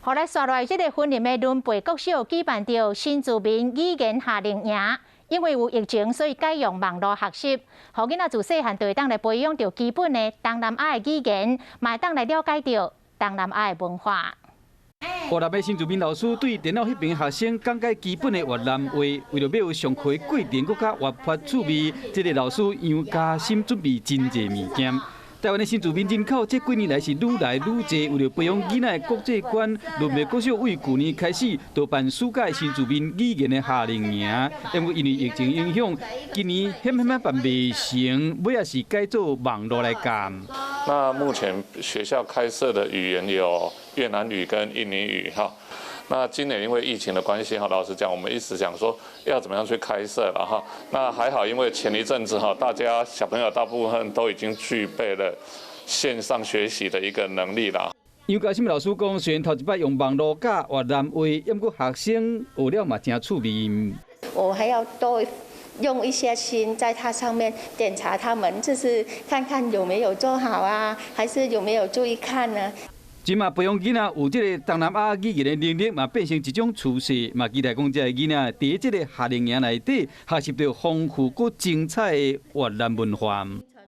予來紲落來，這個雲林的崙背國小舉辦著新住民語言夏令營，因為有疫情，所以改用網路學習，予囡仔自細漢就會當來培養著基本的東南亞的語言，嘛會當來了解著東南亞的文化。越南的新住民老師對電腦彼邊學生講解基本的越南話，為著欲予上課過程閣較活潑趣味，這个老師楊家心準備真濟物件。台灣的新住民人口這幾年來是愈來愈濟，為著培養囡仔的國際觀，崙背國小對舊年開始就辦暑假新住民語言的夏令營，毋過因為疫情影響，今年險險仔辦袂成，尾仔是改做網路來教。那目前學校開設的語言有越南語跟印尼語哈。那今年因為疫情的關係哈，老實講，我們一直想說要怎麼樣去開設了哈。那還好，因為前一陣子哈，大家小朋友大部分都已經具備了線上學習的一個能力啦。楊家心老師講，雖然頭一擺用網路教越南話，毋過學生學了嘛誠趣味。我還要多用一些心在他上面檢查他們，就是看看有沒有做好啊，還是有沒有注意看呢？這馬培養囡仔有這个東南亞語言的能力，嘛變成一種趨勢，嘛期待講這个囡仔佇這个夏令營內底學習著豐富閣精彩的越南文化。